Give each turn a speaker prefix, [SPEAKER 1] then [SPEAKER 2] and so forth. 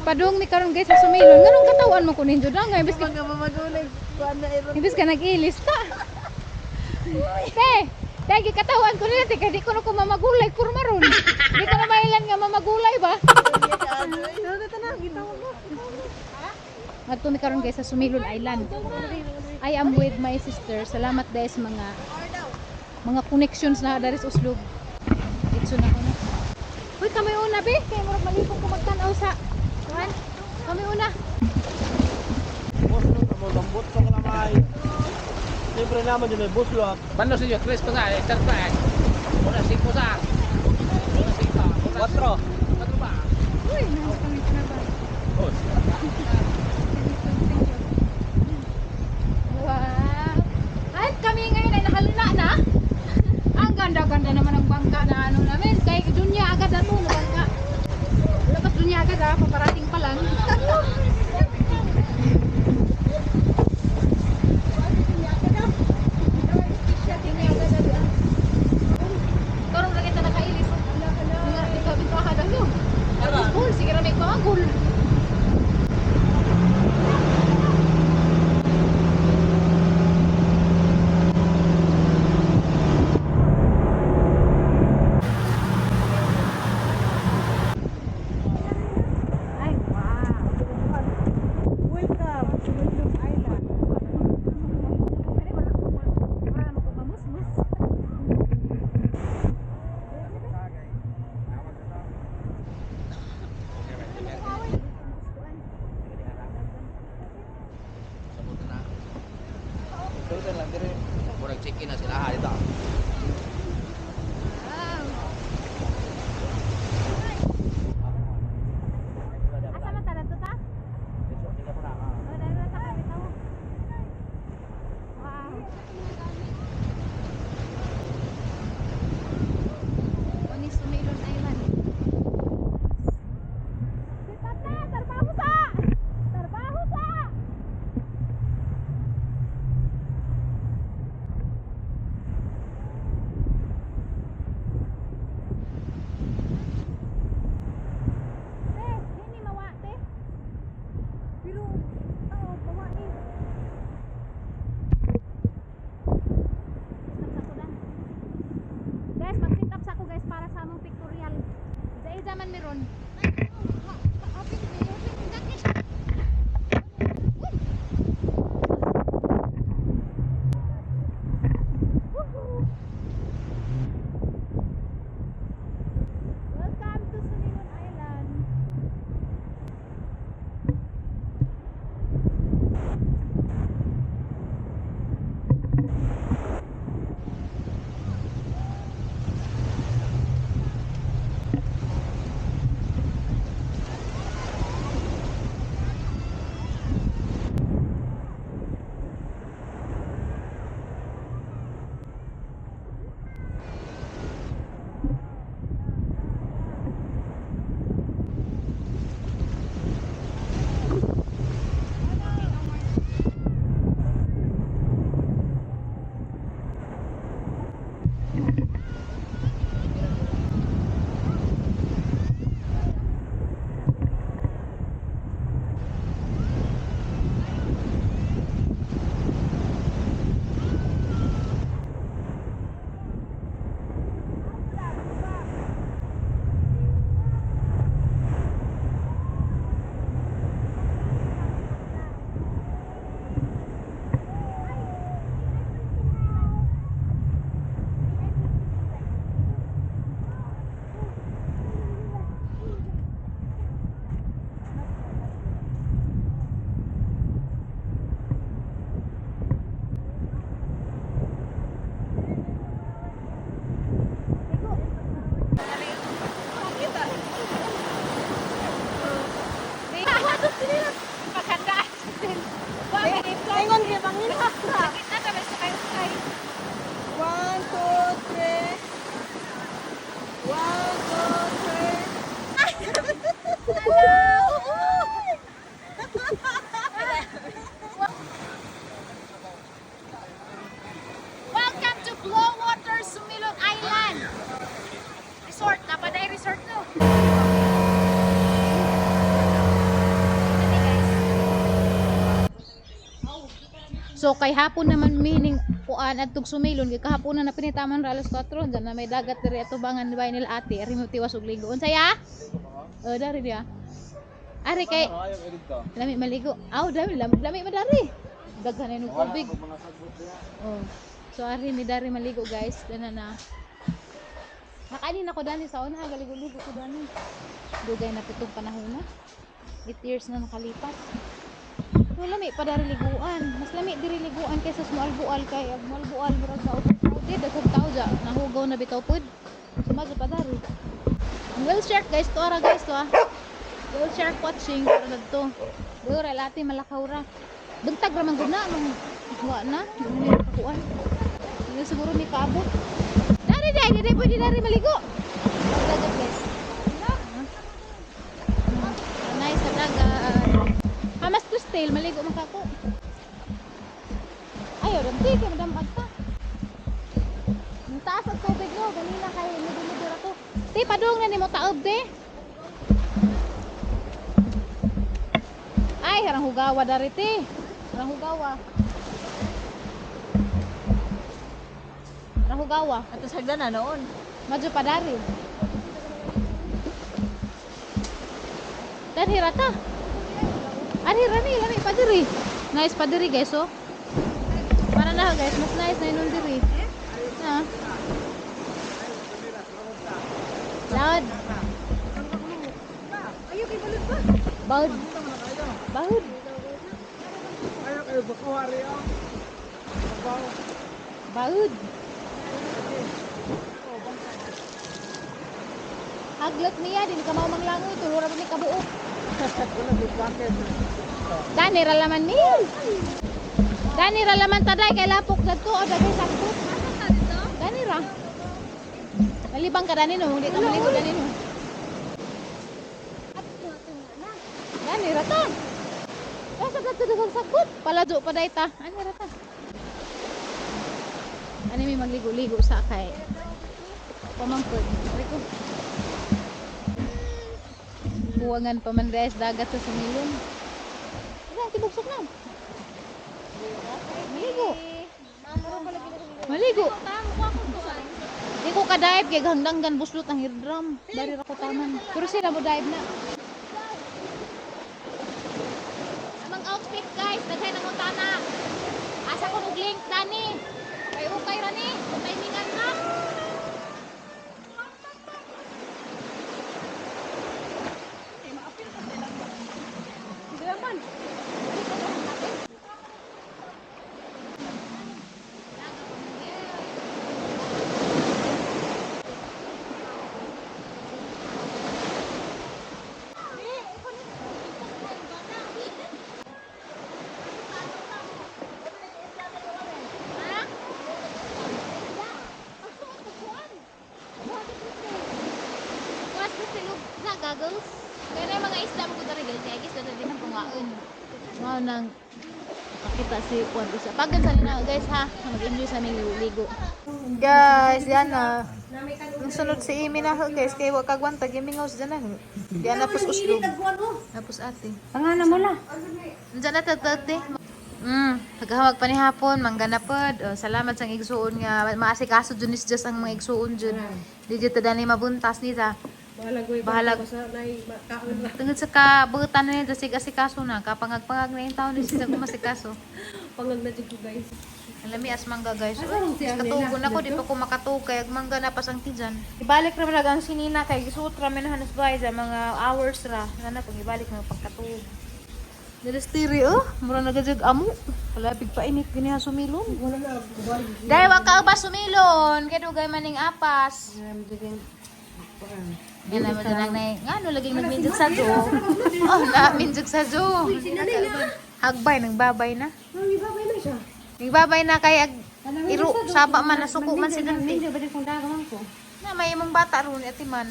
[SPEAKER 1] Padung mi karon, guys, sa Sumilon. Nganong katawan mo kunin jud nga imbes ka
[SPEAKER 2] Mga mamagulag kuan na iron.
[SPEAKER 1] imbes ka nag-ilis ta. Te, te gikatawan ko nila te kay di ko na ko mamagulay kurma ron. Di ko na mailan nga mamagulay ba. Adto mi karon, guys, sa Sumilon Island. I am with my sister. Salamat guys mga connections na dari sa Oslob. Ditso na ko na. Uy, kami una be. Kay murag malipong ko magtan-aw sa kuan. Kami una.
[SPEAKER 3] Buslo mo gambot sa kalamay. Siyempre naman din may buslo.
[SPEAKER 4] Bando sa inyo, tres pa sa, eh, pa eh. Una, singko sa. Una, singko. Una,
[SPEAKER 3] Quatro.
[SPEAKER 4] Quatro ba?
[SPEAKER 1] Uy, nasa kami na ba?
[SPEAKER 4] Oh.
[SPEAKER 1] Wow! At kami ngayon ay nahalula na. Ang ganda-ganda naman ang bangka na ano namin. Kay Dunya agad na to na bangka. Labas Dunya agad ha, paparating pa lang. Dunya agad ah. Karong lagi ta nakailis. Mga ikaw bitaw ka daw. Agul, sige ra may pangagul. Ay, wow.
[SPEAKER 2] Welcome to Lundog Island.
[SPEAKER 1] Wala naman ko kamusmus.
[SPEAKER 4] Sabot na. Murag check-in na sila ha dito.
[SPEAKER 1] Wow. Asa man ta to ta? Oh, dahil na ta kami tawo. Wow. Oni Sumilon Island. Si Tata, trabaho sa! Trabaho sa! Te, dini mawa te.
[SPEAKER 2] Pero tao bawa ni.
[SPEAKER 1] Sit up sa ko dan. Guys, mag-sit up sa ko, guys, para sa among pictorial. Isa-isa man meron. Welcome to Sumilon Island. Paghandaan.
[SPEAKER 2] Ingon kay pangina.
[SPEAKER 1] Sakit na kami sa kayo kay.
[SPEAKER 2] 1 2 3. 1 2 3.
[SPEAKER 1] Welcome to Blue Water Sumilon Island. Resort, napaday resort no. So kay hapon naman meaning kuan adtong Sumilon kay kahapon na napinitaman ra alas 4 diyan na may dagat diri atubangan ni bahay nila ate ari mo tiwas og ligo. Unsa ya? Oh, dari dia. Ari kay
[SPEAKER 3] Ayaw edit to.
[SPEAKER 1] lami maligo. Aw, dami lami lami madari. Daghan na yung tubig.
[SPEAKER 3] Mga sagbot niya.
[SPEAKER 1] Oh. So ari mi dari maligo guys. Dana na. Nakanin ako dani sa una galigo-ligo ko dani. Dugay na pitong panahon na. 8 years na nakalipas. Pero lami pa dari liguan. Mas lami diri liguan kaysa sa Mualbual kay ag Mualbual murag na overcrowded daghang tao ja nahugaw na bitaw pud. Sumado pa dari. Ang whale shark guys to ara guys to ah. Whale shark watching para nagto. Dura lati malakaw ra. Dugtag ra man gud na nung wa na, nung may kakuan. Hindi siguro ni kaabot. Dari dari dari pwede dari maligo. Ang dagat guys. Ah, nice sa dagat. Hamas Cristel, maligo man kako. Ayo, ramti kay madam agta. Ang taas ang tubig no, ganina kay medyo ako. Ti padung na nimo taob te. Ay, harang hugawa dari te. Harang hugawa. Harang hugawa.
[SPEAKER 2] Ato sa hagdan na noon.
[SPEAKER 1] Madyo padari. Dani rata. Ari rami lami padiri. Nice padiri guys oh. Para na guys, mas nice na yun diri. Na. Loud.
[SPEAKER 2] Ayaw kay balod ba?
[SPEAKER 1] Bahud. Bahud.
[SPEAKER 3] Ayaw kayo bakuha rin oh.
[SPEAKER 1] Bahud. Haglot niya din kamaw manglangoy tulura pa mi kabuok.
[SPEAKER 3] Wala big bucket.
[SPEAKER 1] Dani ra laman ni. Dani ra laman taday kay lapok dadto o dagay sakto. Dani ra. Malibang ka dani no, hindi ka maligo dani no. Dani ra ta. Asa dadto daghang sagbot? Paladyo pa day ta. Ani ra ta. Ani may magligo-ligo sa kay pamangkod. Ari ko. Buwangan pa man guys, dagat sa Sumilon. Wala, tibugsok na. Maligo. Maligo. Di ko ka-dive kay hangdanggan buslot ang eardrum. Dari ra ko taman. Pero sila mo dive na. Amang outfit guys, daghay ng utana. Asa ko og link dani. Kay ukay ra ni, timingan na. Was na silog na goggles. Kaya na yung mga isda mo ko dari guys, kaya isda na din ang pungaon. Mao nang makita si Juan Isa. Pagkan sa nina guys ha, mag-enjoy sa aming ligo.
[SPEAKER 5] Guys, yan na. Ang sunod si Amy na ho, guys. Kay wa kagwanta gimingaw sa na. Yan na pus uslog.
[SPEAKER 1] Tapos ate.
[SPEAKER 2] Pangana mo la.
[SPEAKER 1] Nandiyan na tatate. Pagkahawag pa ni hapon, mangga na pod. Oh, salamat sa igsuon nga maasikaso jud ni Diyos ang mga igsuon jud. Di jud ta dani mabuntas ni ta.
[SPEAKER 2] Bahalag ko
[SPEAKER 1] Bahalag.
[SPEAKER 2] Basta nay makaon ra.
[SPEAKER 1] Tungod sa kabutan na nito, sig asikaso na. Kapangagpangag na yung taon ni siya kumasikaso.
[SPEAKER 2] Pangag na jud ko guys.
[SPEAKER 1] Alam as mangga guys.
[SPEAKER 2] Asa rin siya
[SPEAKER 1] Katugo
[SPEAKER 2] nila?
[SPEAKER 1] na ko, di pa ko makatug kay ag mangga na pasang tijan. Ibalik ra man ang sinina kay gisuot ra man hanos bay sa mga hours ra. Nga na pag ibalik mga pagkatug. Dalastiri oh, mura na gajag amo. Kalapig pa init gini ha sumilon.
[SPEAKER 2] Wala na balik.
[SPEAKER 1] Dahil wa ka ba sumilon? Kay dugay maning apas. Yan naman dyan ang nai. Nga no, laging nagminjag sa zoo. Oh, naminjag sa zoo. Hagbay, nagbabay na.
[SPEAKER 2] Mami babay na siya.
[SPEAKER 1] Nagbabay na kay ag iro, saba man, nasuko man si Dante.
[SPEAKER 2] Medyo ba kung dagaman ko.
[SPEAKER 1] Na, may imong bata ron, ati man.